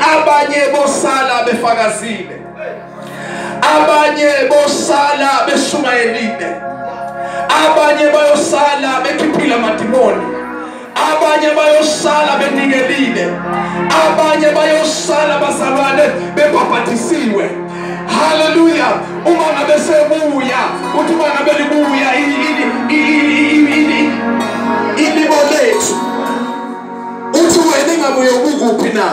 Abanye bosala befakazile, abanye bosala beshumayelile, abanye bayosala bekhiphile amadimoni, abanye bayosala benikelile, abanye bayosala bazalwane bebhabhatisiwe. Hallelujah. Uma ngabe sebuya, uthi uma ngabe libuya ilibo lethu, uthi wena ingabuye ukuphi na?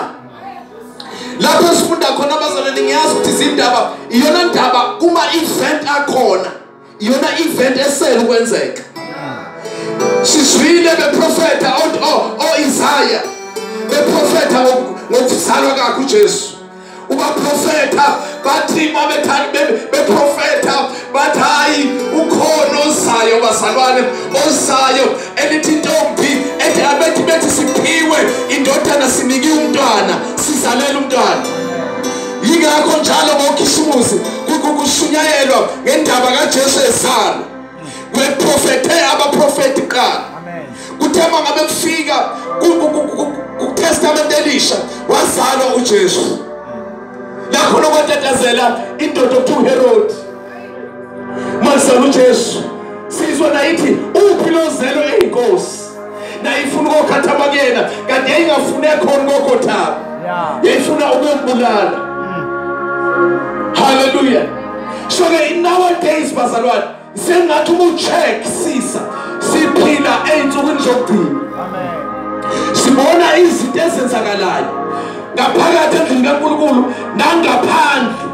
Lapho sifunda khona abazalwane, ngiyazi ukuthi izindaba iyona ndaba kuma event akhona, iyona event esele ukwenzeka. Sizwile beprofeta o-Isaiah beprofeta ngokuzalwa kwakhe uJesu. Ubaprofeta bathi mabethani beprofeta bathi hayi ukhona ozayo bazalwane, ozayo elithi intombi ethi abethi bethi siphiwe indodana, sinike umntwana, sizalela umntwana. Yingakho njalo ngokhisimusi kushunyayelwa ngendaba kaJesu ezalwa. Kweprofethe abaprofeti kuqala. Kuthe mangabe kufika ku-Testament elisha wazalwa uJesu. Lapho lokwatatazela indoda okuthiwa uHerod mazalwa uJesu, sizwa nayithi uphi lozelo eyinkosi, nayifuna ukukhathama kuyena, kanti yayingafune khona kokhothama, yayifuna ukumbulala. Hallelujah. So ke nowadays bazalwane sengathi uma ucheck sisa siphila ey'nsukwini zokugcina. Sibona izinto ezenzakalayo ngaphakathi endlini kaNkulunkulu nangaphandle.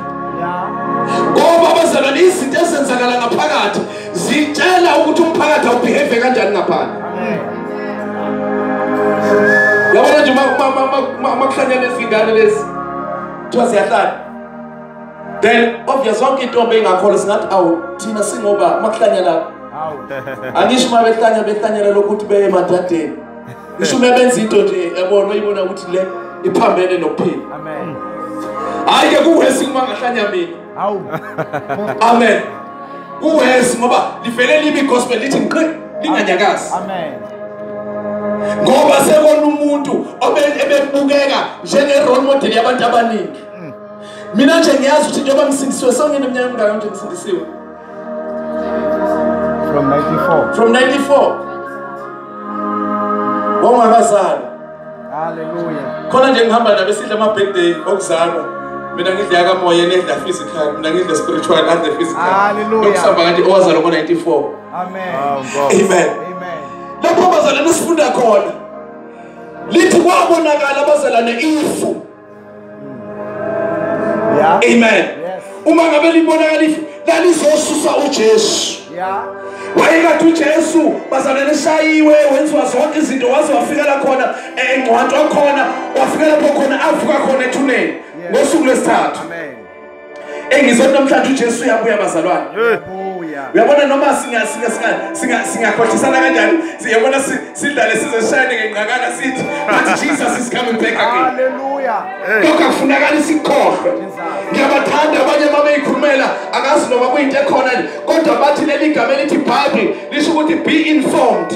Ngoba abazalwane izinto ezenzakala ngaphakathi zitshela ukuthi umphakathi awubehave kanjani ngaphandle. Yabona nje uma kuhlanyana izingane lezi kuthiwa ziyahlala, then obvious zonke intombi engakholwa singathi awu thina singoba makuhlanya lapho. Angisho uma behlanya behlanyela lokhu beye emadadeni, ngisho uma benza into nje yabona uyibona ukuthi le iphambene nokuphila. Amen. Hayi ke kuwesi uma ngahlanya mina. Hawu. Amen. Kuwesi ngoba livele libi gospel lithi nqi linganyakazi. Amen. Ngoba sebona umuntu obebukeka njenge role model yabantu abaningi. Mina nje ngiyazi ukuthi njengoba ngisindisiwe sengine iminyaka emingaka nje ngisindisiwe. From 94. From 94. Wawungakazalwa. Hallelujah. Khona nje ngihamba nabo sidla ama birthday okuzalwa. Mina ngidla yakamoya, yena edla physical, mina ngidla spiritual, adle physical. Hallelujah. Lokusamba kanje owazalwa ngo-94. Amen. Amen. Amen. Lapho bazalwane sifunda khona lithi kwabonakala abazalwane ifu. Yeah. Amen. Yes. Uma ngabe libonakala ifu lalizosusa uJesu. Yeah. Wayekade uJesu bazalwane eshayiwe, wenziwa zonke izinto, waze wafika la khona engcwatshwa khona, wafika lapho khona avuka khona ethuneni ngosuku lwesithathu. Amen. Engizothi namhlanje uJesu uyabuya bazalwane. Uyabona noma singakhohlisana kanjani, siyabona sidlale sizeshayane ngenqakana sithi but Jesus is coming back again. Hallelujah. Lokho akufunakala sikhohlwe. Ngiyabathanda abanye babeyikhulumela akazi noma kuyinto ekhona kodwa bathi leli gama elithi Bible lisho ukuthi be informed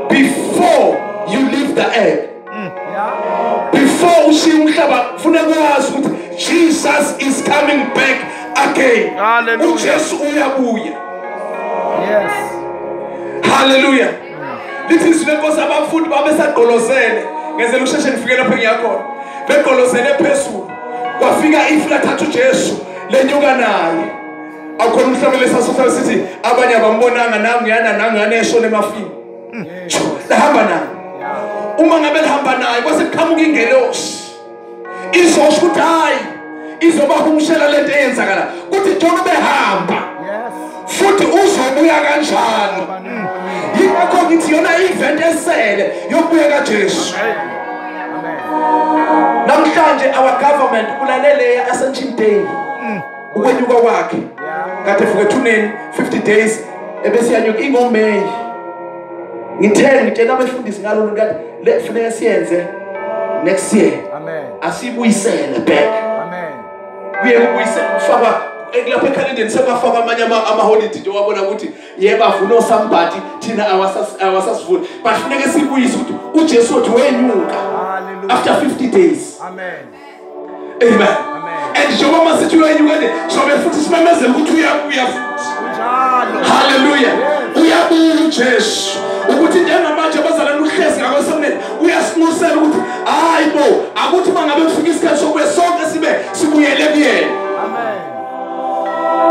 before you leave the earth. Before ushiye umhlaba kufuneka wazi ukuthi Jesus is coming back again. Hallelujah. uJesu uyabuya. Yes. Hallelujah. Lithi izwi lenkosi abafundi babesagqolozele, ngenzela ukusheshe ngifike lapho ngiyakhona. Begqolozele phezulu. Kwafika ifu lathatha uJesu lenyuka naye. Awukhona umhlabelo sasohlala sithi abanye abambonanga nangiyana nangane eshona emafini. Lahamba naye. Uma ngabe lihamba naye kwase kuqhamuka ingelosi. Izosho ukuthi hayi izobahumushela lento eyenzakala kuthi njengoba behamba futhi uzobuya kanjalo. Yingakho ngithi yona event esele yokubuya kaJesu. Namhlanje our government ulalele Ascension Day ukwenyuka kwakhe kade evuka ethuneni 50 days ebese yanyuka ingoMay. Ngithe ngitshela abefundisi ngalolu ngathi le kufuneka siyenze next year. Amen. Asibuyisele back. Amen. Kuye kubuyise kufaka lapha ekhalendeni sekafaka amanye ama-holiday nje wabona ukuthi yebo avuna osambhathi thina awasasivuni, but funeke sibuyise ukuthi uJesu wathi wenyuka. Hallelujah. After 50 days. Amen. Amen. And njengoba masithi uyenyuka nje, sobe futhi simemezele ukuthi uyabuya futhi. Hallelujah. Uyabuya uJesu. Ukuthi njengamanje abazalwane uhlezi ngakwesokunene uyasinxusela ukuthi hayi bo, akuthi mangabe kufika isikhathi sokubuya sonke sibe sibuyele kuyena. Amen.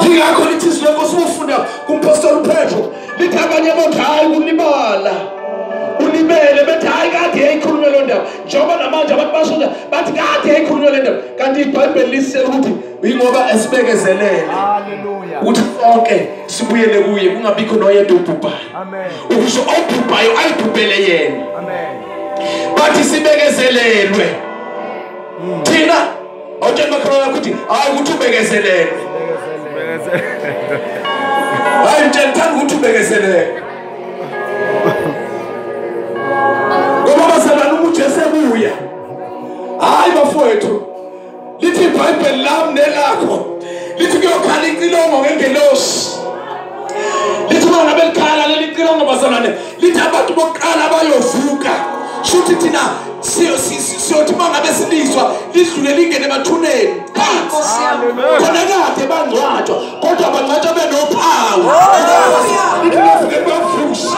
Yingakho lithi izwi lenkosi ufunda kumpostoli uPetro lithi abanye bothi hayi kulibala. Ulibele bethi hayi kade yayikhulunywa le ndaba. Njengoba namanje abantu basho nje bathi kade yayikhulunywa le ndaba. Kanti iBhayibheli lisitshela ukuthi yingoba esibekezelele. Hallelujah. Ukuthi sonke sibuyele kuye kungabikho noyedwa obhubhayo. Amen. Ukusho obhubhayo ayibhubhele yena. Amen. Bathi sibekezelelwe. Thina awutshela makholwa ukuthi hayi ukuthi ubekezelelwe. Hayi mtshela thanda ukuthi ubekezelelwe. Ngoba bazalwane uma uJesu ebuya, hayi bafowethu, lithi iBhayibheli lami nelakho lithi kuyokhala icilongo ngengelosi. Lithi uma ngabe likhala leli cilongo bazalwane, lithi abantu bokuqala bayovuka. Shuthi thina siyothi uma ngabe silizwa lidlule lingene emathuneni phansi. Khona kade bangcwatshwa kodwa bangcwatshwa benophawu. Lithi bavuke bavusa.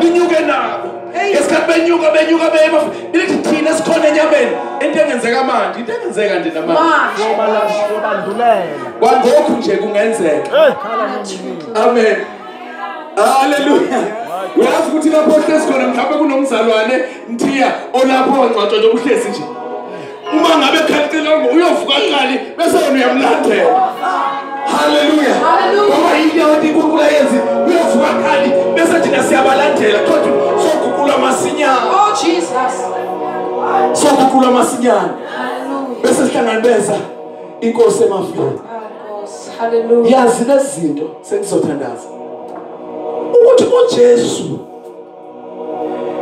Linyuke nabo. Ngesikhathi benyuka benyuka bema lithi thina sikhona enyameni. Into engenzeka manje, into engenzeka nje namanje. Kwangokhu nje kungenzeka. Amen. Hallelujah. Uyazi ukuthi lapho ohlezi khona mhlawumbe kunomzalwane Mthiya olapho wangcwatshwa nje uhlezi nje. Uma ngabe khalicilongo uyovuka qali bese wena uyamlandela. Hallelujah. Ngoba into yathi uNkulunkulu ayenzi uyovuka qali bese thina siyabalandela kodwa soguqulwa masinyane. Oh Jesus. Soguqulwa masinyane. Hallelujah. Bese sihlanganibeza inkosi emafini. Hallelujah. Yazi lezi zinto sengizothandaza. Ukuthi uJesu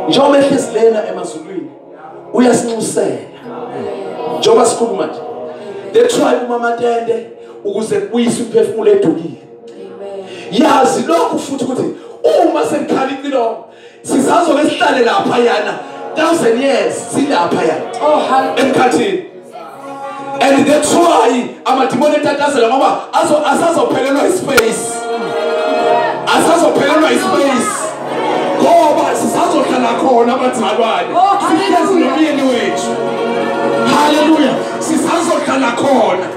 njengoba ehlezi lena emazulwini uyasinxusela. Njengoba sikhuluma nje. That's why uMamatende ukuze kubuyise umphefumulo edukile. Amen. Yazi lokhu futhi ukuthi uma sekukhala icilongo sisazobe sihlale lapha yana 1000 years silapha yana. Oh hallelujah. Emkhathini. And that's why amadimoni etatazela ngoba asazophelelwa ispace. Asazophelelwa ispace. Ngoba sisazohlala khona abazalwane. Sihlezi nomyeni wethu. Hallelujah. Sisazohlala khona.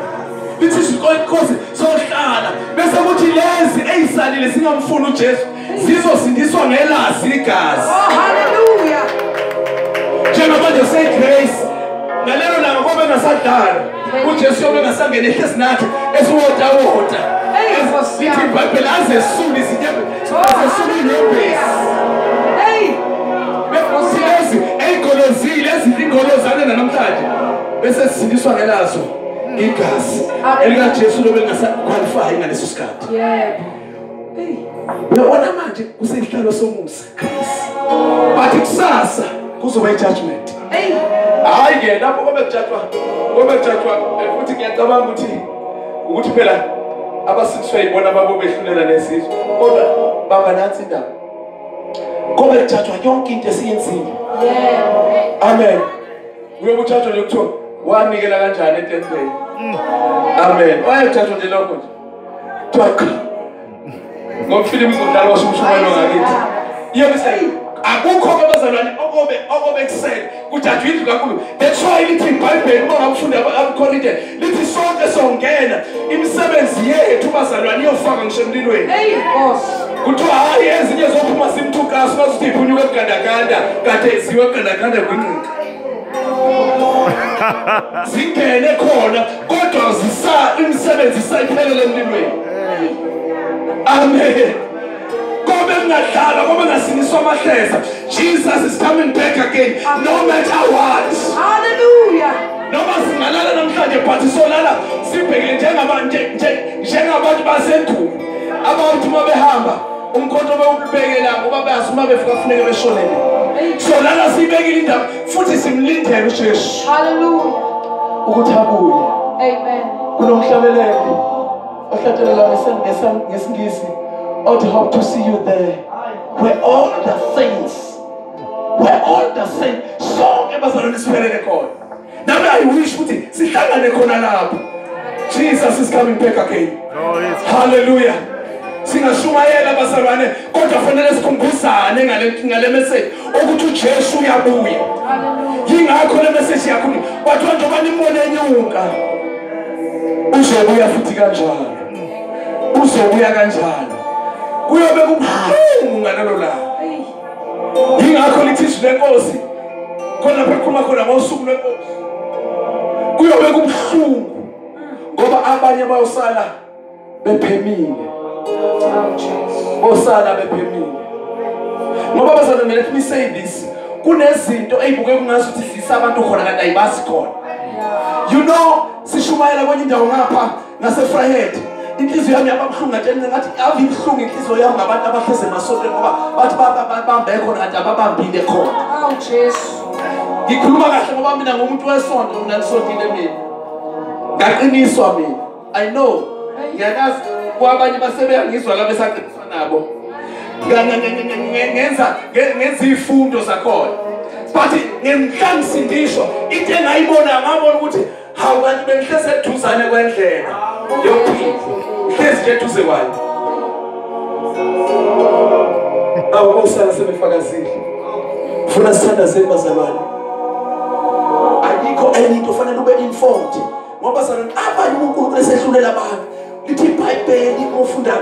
Lithi inkosi sohlala bese kuthi lezi ezisalile singamfuni uJesu zizosindiswa ngelazi igazi. Oh hallelujah. Njengoba nje say grace ngalelo langa kobe ngasadlala uJesu yobe ngasangena ehlezi nathi esiwotawota. Lithi iBhayibheli azesula izinyembezi, azesula inyembezi. Hey, bese lezi eyigolozile ezingolozane namhlanje bese sisindiswa ngelazo igazi elikaJesu lobe lingasaqualify ngaleso sikhathi. Yebo. Hey, uyabona manje kuseyihlalo somusa grace. But kusasa kuzoba ijudgment. Hey, hayi ke lapho kobe kujudgwa, kobe kujudgwa futhi ngiyacabanga ukuthi phela abasindiswe yibona babo behlulela nesizwe. Kodwa bamba nansi indaba. Kobe kujudgwa yonke into esiyenzile. Yebo. Amen. Uyokujudgwa nje kuthiwa wanikela kanjani etempeleni. Amen. Wayejudgwa nje lokho nje. Kuthiwa ngoba ifilimu izodlala washo umshumayelo ngakithi. Yebo sey akukho abazalwane okobe kusele kujudgwa indlu kaNkulunkulu. That's why lithi iBhayibheli uma ngakufunda abaKorinte lithi sonke songena imisebenzi yethu bazalwane iyofaka ngisho emlilweni. Hey Nkosi. Kuthiwa hayi ezinye zophuma simthukasi bazothi iphunyuka ekugandaganda kade ziwe ekugandaganda kwinqika. Zingene khona kodwa zisa imisebenzi isayiphelele emlilweni. Amen. Kobe kungadlalwa, kobe kungasindiswa amahleza. Jesus is coming back again no matter what. Hallelujah. Noma singalala namhlanje but solala sibhekile njengabantu basendulo. Abantu uma behamba umkhonto bewubekela ngoba bayazi uma befika kufuneke beshonele. Solala sibekile indaba futhi simlindele uJesu. Hallelujah. Ukuthi abuye. Amen. Kunomhlabelelo ohlatshelela ngesiNgisi othi hope to see you there where all the saints Where all the saints, sonke bazalwane siphelele khona. Nami I wish ukuthi sihlangane khona lapho. Jesus is coming back again. Hallelujah. Singashumayela bazalwane kodwa fanele sikhumbuzane ngale message ukuthi uJesu uyabuya. Yingakho le message yakho bathiwa njengoba nimbone enyuka uzobuya futhi kanjalo. Uzobuya kanjalo. Kuyobe kubuhlungu ngalelo langa. Yingakho lithi izwi lenkosi khona lapha ekhuluma khona ngosuku lwenkosi. Kuyobe kubuhlungu ngoba abanye bayosala bephemile. Bosala bephemile. Ngoba bazalwane, let me say this. Kunezinto ezibuke kungathi zisa abantu khona kanti ayibasi khona. You know, sishumayela kwenye indawo ngapha ngase Vryheid. Inhliziyo yami yababuhlungu ngatshela ngathi ave ibuhlungu inhliziyo yami ngabantu abahleze emasontweni ngoba bathi babambe khona kanti ababambile khona. Awu Jesu. Ngikhuluma kahle ngoba mina ngumuntu wesonto, mina ngisontile mina. Ngaqiniswa mina. I know. Ngiyanazi kwabanye basebeyangizwa la besaqiniswa nabo. Ngenza izifundo zakhona. But ngemhla ngisindiswa into engayibona ngabona ukuthi hawu kanti bengihleze eduzane kwendlela yokuphila. Ngihlezi nje eduze kwayo. Awu osala sebefakazile. Funa sithandazeni bazalwane. Ayikho enye into fanele ube informed. Ngoba bazalwane abanye uNkulunkulu esehlulela abantu. Lithi iBhayibheli ufunda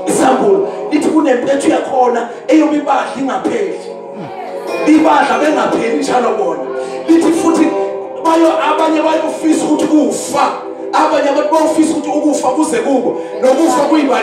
isambulo lithi kunempethu yakhona eyobe ibadla ingapheli. Ibadla bengapheli njalo bona. Lithi futhi bayo abanye bayofisa ukuthi kufa. Abanye abantu bayofisa ukuthi ukufa kuze kubo nokufa kuyibale.